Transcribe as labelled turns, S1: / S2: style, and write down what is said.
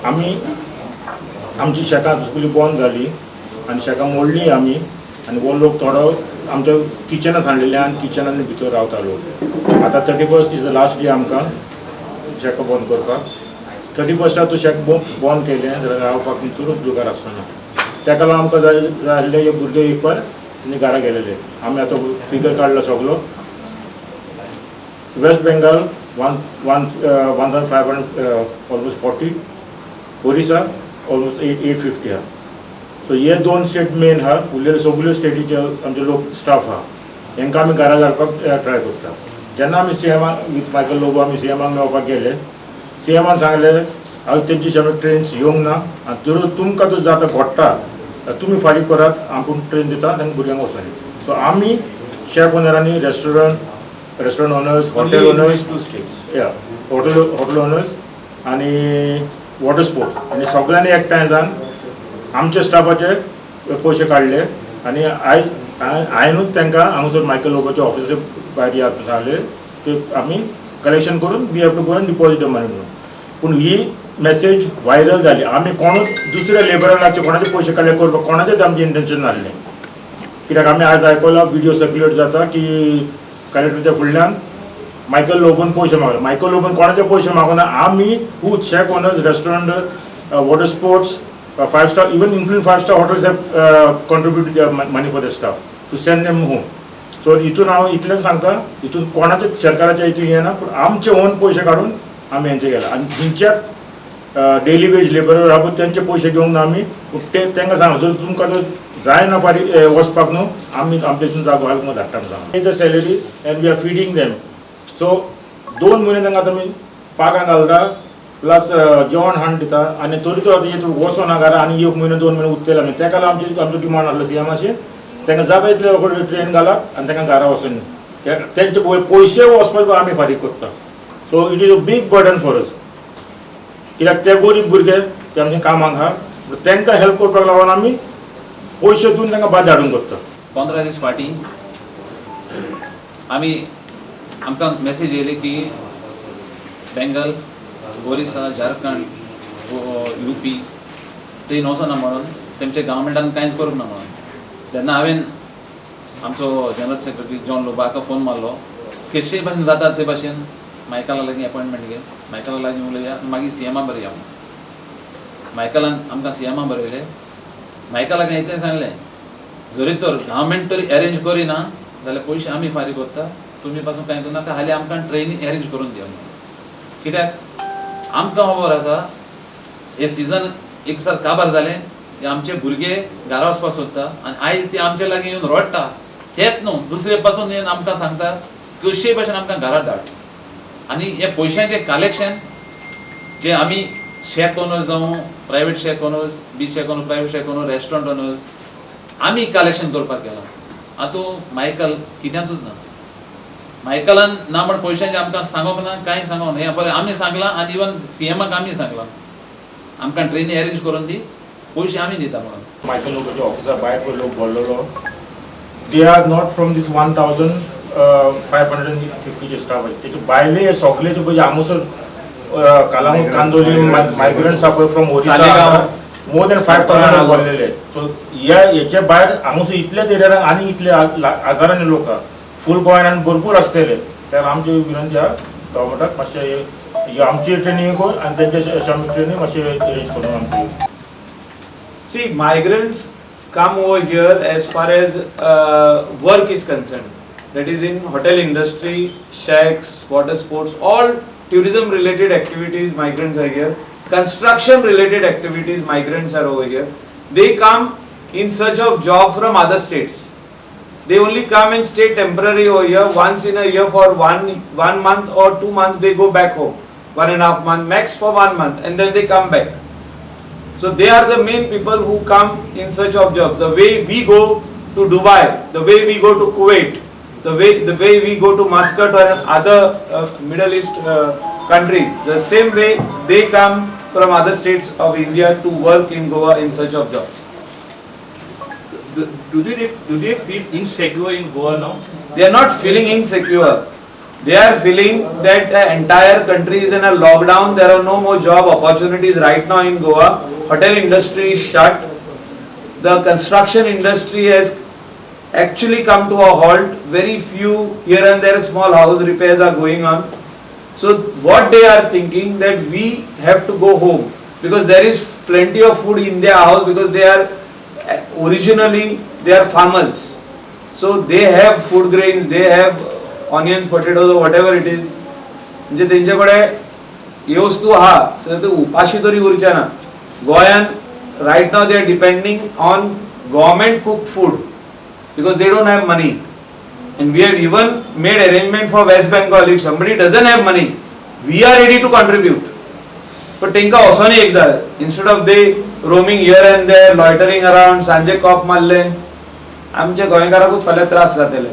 S1: आमी आमची शॅकां सगळीं बंद जाली आनी शॅकां मोडली आमी. आनी हो लोक थोडो आमच्या किचनात हाडलेले आनी किचनान भितर रावता लोक. आतां 31st is the last day आमकां शॅकां बंद करपाक. 31स्टाक तूं शॅक बंद केलें जाल्यार रावपाक सुरूच जुगार आसचो. ताका लागून आमकां जाय जाय आसले हे भुरगे एक फार आनी घरा गेलेले. आमी आतां फिगर काडलो सगलो. West Bengal one 1,500 almost 40, Orissa almost 850 आहा. सो हे दोन स्टेट मेन आहा. उरलेले सगल्यो स्टेटीचे आमचे लोक स्टाफ आहा. हेंकां आमी घरा धाडपाक ट्राय करता. जेन्ना आमी सीएमाक विथ मायकल लोबो आमी सीएमाक मेळपाक गेले, सीएमान सांगलें हांव तेंची श्रमीक ट्रेन्स येवंक ना आनी जर तुमकां जर जाता घडटा जाल्यार तुमी फारीक करात, आपूण ट्रेन दिता तांकां भुरग्यांक वचोनी. सो आमी शॅक ओनरांनी, restaurant owners, hotel owners,
S2: two states.
S1: या, हॉटेल ओनर्स आनी वॉटर स्पोर्ट्स आनी सगळ्यांनी एकठांय जावन आमच्या स्टाफाचे पयशे काडले. आनी आयज हांवेनूच तांकां हांगासर मायकल लोबोच्या ऑफिसा भायर या सांगलें की आमी कलेक्शन करून we have to go and deposit the money म्हणून. पूण ही मेसेज व्हायरल जाली. आमी कोणूच दुसऱ्या लेबरांचे कोणाचे पयशे कलेक्ट करपाक कोणाचेच आमचें इंटेन्शन नासलें. कित्याक आमी आयज आयकलां, विडियो सर्क्युलेट जाता की कलेक्टरच्या फुडल्यान मायकल लोबोन पयशे मागले. मायकल लोबोन कोणाचे पयशे मागूना. आमी खूद shack owners, restaurant, water sports, five star, even including five star hotels have contributed money for the staff to send them home. So हितून हांव इतलें सांगता, हितून कोणाचे सरकाराच्या हितून येना, पूण आमचे ओन पयशे काडून आमी हेंचे गेला. आनी खंयच्याच डेली वेज लेबर आहा पळय तेंचे पयशे घेवंक ना आमी. पूण ते तांकां सांग, जर तुमकां जर जायना फारीक वचपाक न्हू, आमी आमचे जागो घालून धाडटा सांग. The salaries and we are feeding them. So 2 म्हयने तांकां आतां आमी पागां घालता, प्लस जेवण हाडून दिता आनी तरी तो आतां येत वचोना घरा आनी एक म्हयनो 2 म्हयने उरतले आमी. ताका लागून आमची आमचो डिमांड आसलो सीएमाची, तांकां जाता इतले रोखडे ट्रेन घालात आनी तांकां घरा वचून तेंचे पयशे वचपाक आमी फारीक करता. So it is a big burden for us, कित्याक ते गरीब भुरगे, ते आमच्या कामाक आहा. तांकां हेल्प करपाक लागून आमी पयशे दिवन तांकां भायर धाडूंक करता.
S3: 15 दीस फाटीं आमी आमकां मेसेज येयली की बेंगल, ओरिसा, झारखंड, युपी ट्रेन वचना म्हणून, तेमच्या गव्हर्मेंटान कांयच करूंक ना म्हणून. तेन्ना हांवें आमचो जनरल सेक्रेटरी जॉन लोबो हाका फोन मारलो, केशे भाशेन जाता ते भाशेन मायकला लागीं एपॉयंटमेंट घे, मायकला लागीं उलया, मागीर सीएमा बरया म्हणून. मायकलान आमकां सीएमा बरयलें. मायकलाक इतलें सांगलें, जरी तर गव्हर्मेंट तरी अरेंज करिना जाल्यार पयशे आमी फारीक करता, तुमी पासून कांय करनाका, हालीं आमकां ट्रेनी अरेंज करून दिया म्हणून. कित्याक आमकां खबर आसा, हे सिजन एक सार काबार जालें की आमचे भुरगे घरा वचपाक सोदता आनी आयज ते आमच्या लागीं येवन रडटा. तेच न्हू, दुसरे पासून येवन आमकां सांगता, कशे भशेन आमकां घरा धाड. आनी हे पयशांचें कलेक्शन जे आमी शॅक ओनर्स जावं, private shack owners, beach shack owner, private shack owner, restaurant owners, आमी कलेक्शन करपाक गेला. आतां मायकल कित्यांतूच ना. मायकलान ना म्हण पयशांचें आमकां सांगोंक ना, कांय सांगोंक ना. हें पळय, आमी सांगलां आनी इवन सीएमाक आमी सांगलां, आमकां ट्रेनी अरेंज करून दी, पयशे आमी दिता म्हणून.
S1: मायकल लोबोच्या ऑफिसा भायर पळय लोक भरलेलो. They are not from this 1,550चे staff. तेचे भायले सगळे जे पळय हांगासर कालांगूट, कांदोली मायग्रंट्स आहा पळय from Orissa, more than 5,000 भरलेले. सो ह्या हेच्या भायर हांगासर इतल्याच एरियान आनी इतले हजारांनी लोक आहा. फूल गोंयान आनी भरपूर आसतले. तर आमची विनंती आहा गव्हर्मेंटाक, मातशें आमची ट्रेनींग कर आनी तेंचे श्रमीक ट्रेनींग मातशें अरेंज करून आमची.
S2: See, migrants come over here as far as work is concerned. That is in hotel industry, shacks, water sports, all tourism related activities, migrants are here. Construction related activities, migrants are over here. They come in search of job from other states. They only come and stay temporary over here once in a year for one month or 2 months. They go back home, 1.5 month max, for one month, and then they come back. So they are the main people who come in search of jobs. The way we go to Dubai, the way we go to Kuwait, the way we go to Muscat or other Middle East countries, the same way they come from other states of India to work in Goa in search of jobs.
S4: Do they feel insecure in Goa now?
S2: They are not feeling insecure. They are feeling that the entire country is in a lockdown. There are no more job opportunities right now in Goa. Hotel industry is shut. The construction industry has actually come to a halt. Very few here and there small house repairs are going on. So what they are thinking, that we have to go home because there is plenty of food in their house, because they are originally they are farmers. So they have food grains, they have onions, potatoes or whatever it is. म्हणजे तेंचे कडेन ह्यो वस्तू आहा, so ते उपाशी तरी उरचे ना. गोंयान right now they are depending on government cook food because they don't have money. And we have even made arrangement for West Bengal. If somebody doesn't have money, we are ready to contribute. But तेंका वचोनी एकदा, instead of they roaming here and there, loitering around, सांजे कॉप मारले, आमच्या गोंयकाराकूच फाल्यां त्रास जातले.